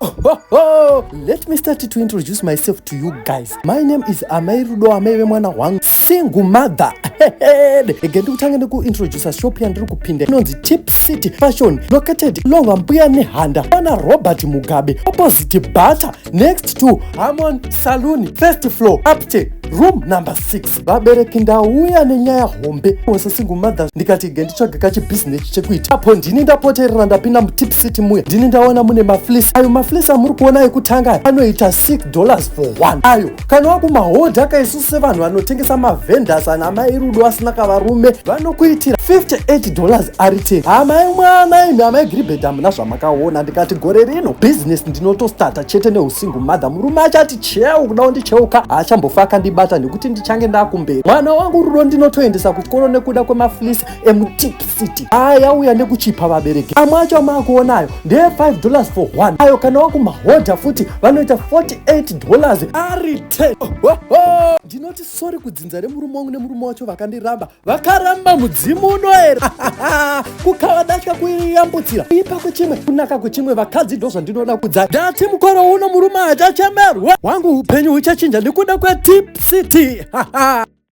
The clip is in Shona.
Ho, ho. Let me start to introduce myself to you guys. My name is Amai Rudo, amai vemwana wangu, single mother. Ege ndikutanga nekuintroducer shop yandiri kupinda inonzi Tip City Fashion, located along Mbuya Nehanda, pana Robert Mugabe, opposite Bata, next to Harmon Saloon, first floor, upte room number 6. Vabereki, ndauya nenyaya hombe wose single mother. Ndikati ge nditsvage kachibhizinesi chekuita. Apo ndini ndapoterera, ndapinda muTip City muya, ndini ndaona mune mafleece. Ayo mafleece amuri kuona ekutanga anoita $6 for one. Ayo kana wakumahodha kaisusu sevanhu vanotengesa, mavendors ana mai Rudo asina kavarume, vanokuitira $58 ari 10. Amai mwana imi, amai Giribhed, hamuna zvamakaona. Ndikati gore rino bhizinesi ndinotostarta chete neusingle mother. Murume achati cheu kuda kundicheuka haachambofa akandibata, nekuti ndichange ndakumberi. Mwana wangu Rudo ndinotoendesa kuchikoro nekuda kwemafleece emuTip City. Ayauya nekuchipa, vabereki. Amwe acho amakuonayo ndeye $5 for one. Ayo kana wakumahodha futi vanoita $48 ari 10. Oh, oh. Ndinoti sorry kudzinza remurume wangu nemurume wacho vakandiramba, vakaramba mudzimu unoera kukava datya kuiyambutsira kuipa kwechimwe, kunaka kwechimwe. Vakadzi, ndo zvandinoda kudza. Ndati mukoro uno murume hachachemerwe wangu, upenyu huchachinja nekuda kweTip City.